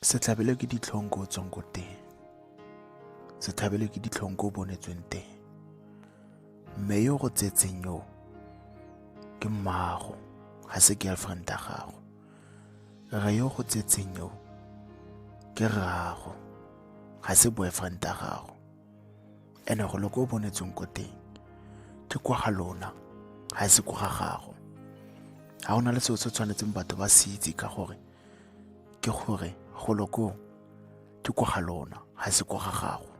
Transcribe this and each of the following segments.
Se tlhabelwe ke ditlhong ko o tswang ko teng. Se tlhabelwe ke ditlhong ko o bonetsweng teng. Mme yo go tsetseng yo ke mmago, ga se girlfriend ya gago. Rre yo go tsetseng yo ke rrago, ga se boyfriend ya gago. Ene go le ko o bonetsweng ko teng ke kwa ga lona, ga se kwa ga gago. Ga go na le selo se tshwanetseng batho ba se itse ka gore ke gore golo koo ke kwa ga lona, ga se kwa ga gago.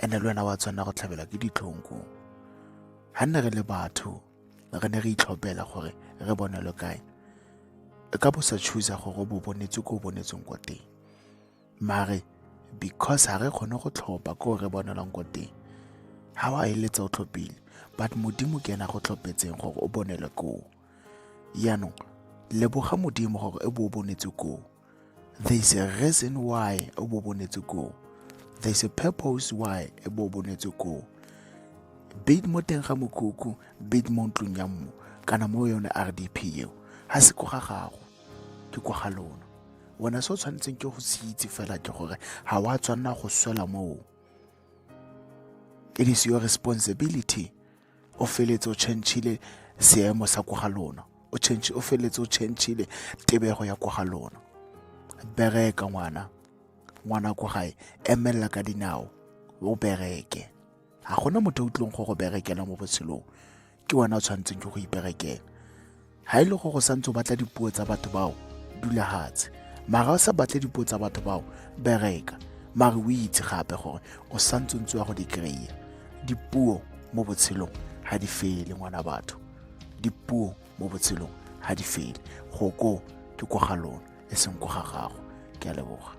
Ene le wena wa tshwanela go tlhabelwa ke ditlhong koo. Ga nne re le batho re ne re itlhophela gore re bonelwe kae, e ka bo sa choose gore o bo bonetswe ko o bonetsweng ko teng. Mare because ga re kgone go tlhopha ko re bonelwang ko teng, ga wa eletsa o tlhophile, but Modimo ke ena go tlhophetseng gore o bonelwe koo. Jaanong leboga Modimo gore e bo o bonetswe koo. There is a reason why o bo bonetswe koo. There is a purpose why e bo o bonetswe koo. Be it mo teng ga mokhukhu, be it mo ntlong ya mmu, kana mo yone RDP eo, ga se ko ga gago, ke kwa ga lona. Wena se o tshwanetseng ke go se itse fela ke gore ga wa tshwanela go swela moo. It is your responsibility. O feletse o change-ile seemo sa kwa ga lona, o change, o feletse o change-ile tebego ya kwa ga lona. Bereka ngwana, ngwana kwa gae, emelela ka dinao, o bereke. Ga gona motho o tlileng go go berekela mo botshelong, ke wena o tshwanetseng ke go iperekela. Ha e le gore o santse o batla dipuo tsa batho bao, dula hatshe. Mara o sa batle dipuo tsa batho bao, bereka. Mare o itse gape gore o santse o ntse wa go di kry-a. Dipuo mo botshelong ha di fele, ngwana batho. Dipuo mo botshelong ha di fele. Go ko ke kwa ga lona, e seng kwa ga gago. Ke a leboga.